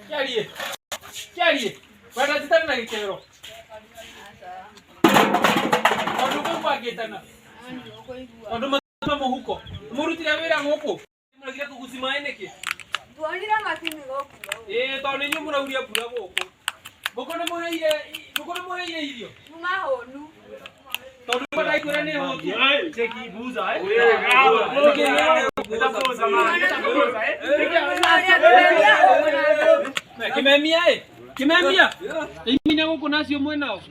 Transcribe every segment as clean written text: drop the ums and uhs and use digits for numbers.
Kĩarie. Kĩarie. Wenda njĩtane na gĩkero. Tondũ kũu kwangĩtana. Tondũ matuma mũhuko. Mũrutire wĩra gũkũ. Mũragire kũguci maĩ nĩkĩ? Tuonire macini gũkũ. Ĩĩ tondũ nĩ inyuĩ mũrauria mbura gũkũ. Mbũkũ nĩ mũheire mbũkũ nĩ mũheire irio. Tuma hũnu. Tondũ ndakwĩra nĩ hũtu. Kimemia ĩ kimemia imina gũkũ nacio mwenao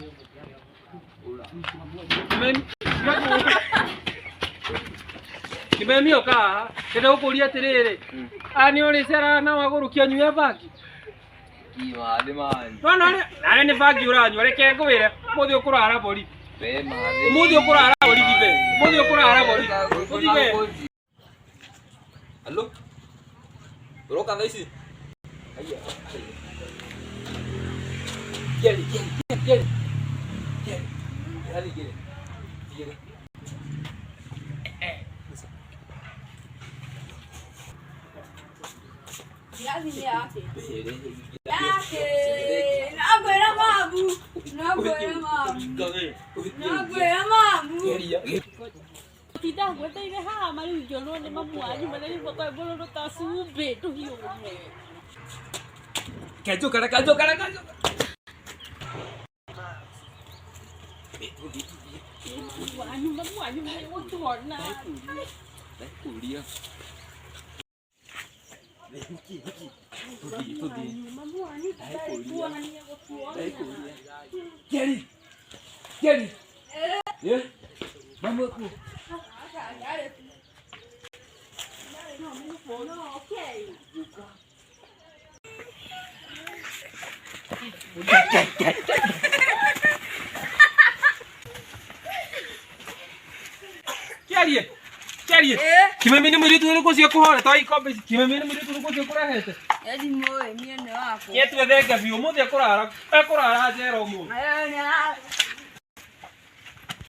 Kimemia ũka haha ndĩrenda gũkũria atĩrĩrĩ aya nĩ ũrĩceraga nao agũrũki anyui a bangi Nona ũrĩa nawe nĩ bangi ũranyua reke ngwĩre ũmũthĩ ũkũrara borithi ũmũthĩ ũkũrara borithi be ũmũthĩ ũkũrara borithi ũthiĩ be. Halo? Uroka thaa ici? Haiya. Keri, keri, keri, keri. Keri. Yaani keri. Keri. Irathi nĩ yake. Yake. Nakwĩra mamu. Nakwĩra mamu. Nakwĩra mamu. Tinda ngweteire haha marĩu ngĩonwo nĩ mamu wanyu mararigwo kwa mũrũrũ ta cumbĩ tũhiũ ũmwe. Kanjũka na kanjũka na kanjũka. Wanyu mamu wanyu megũtuona. Ndakũria. Tũthiĩ, tũthiĩ. Mamu wanyu ndarĩ nĩegũtuona. Ndakũria. Keri. Keri. Eh? Mamu aku. No, okay. Kĩarie. Kĩarie. Kimemi nĩ mũirĩtu ũrĩkũ ũcio ũkũhorete wa ikombe ici? Kimemi nĩ mũirĩtu ũrĩkũ ũcio ũkũrehete? Edi mũĩ niĩ nĩ wakwa. Yetwe thenge biũ ũmũthĩ ekũrara ekũrara njera ũmũthĩ.